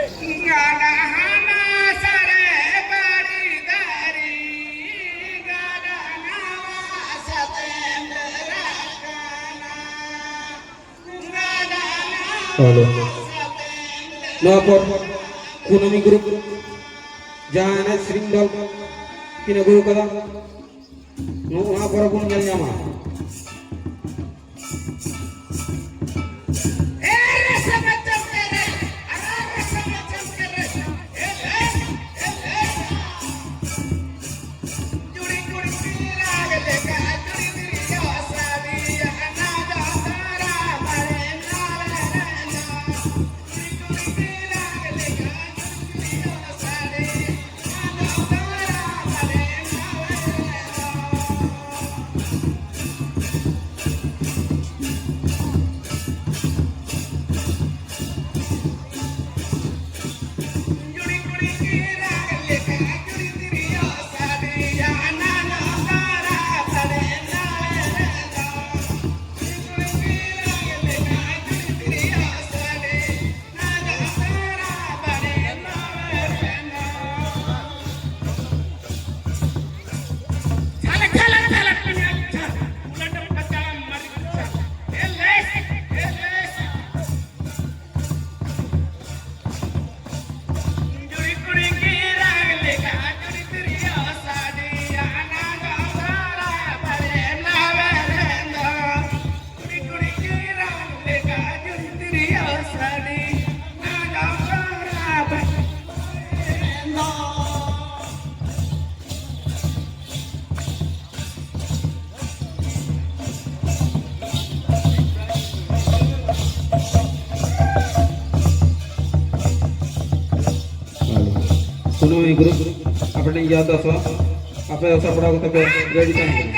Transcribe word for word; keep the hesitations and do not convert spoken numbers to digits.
ᱜᱟᱰᱟ ᱦᱟᱱᱟ ᱥᱟᱨᱮ ᱵᱟᱲᱤ ᱫᱟᱨᱤ, ᱜᱟᱰᱟ ᱱᱟᱣᱟ ᱥᱟᱛᱮᱢ ᱨᱟᱠᱟᱱᱟ᱾ ᱜᱟᱰᱟ ᱱᱟᱣᱟ ᱦᱮᱞᱳ᱾ ᱥᱟᱛᱮᱢ ᱱᱚᱣᱟ ᱯᱚᱨ ᱠᱩᱱᱟᱹᱢᱤ ᱜᱨᱩᱯ ᱡᱟᱦᱟᱸ ᱮᱱᱮᱡ ᱥᱮᱨᱮᱧ ᱫᱚᱞ ᱠᱤᱱ ᱟᱹᱜᱩ ᱟᱠᱟᱫᱟ, ᱱᱚᱣᱟ ᱯᱚᱨᱮ ᱵᱚᱱ ᱧᱮᱞ ᱧᱟᱢᱟ᱾ ᱠᱩᱱᱟᱹᱢᱤ ᱜᱨᱩᱯ ᱟᱯᱮ ᱴᱷᱮᱱ ᱤᱧ ᱡᱚᱦᱟᱨ ᱫᱚ ᱟᱥᱚᱜᱼᱟ, ᱟᱯᱮ ᱥᱟᱯᱲᱟᱣ ᱠᱟᱛᱮ ᱯᱮ ᱨᱮᱰᱤ ᱛᱟᱦᱮᱱ ᱠᱟᱱᱟ᱾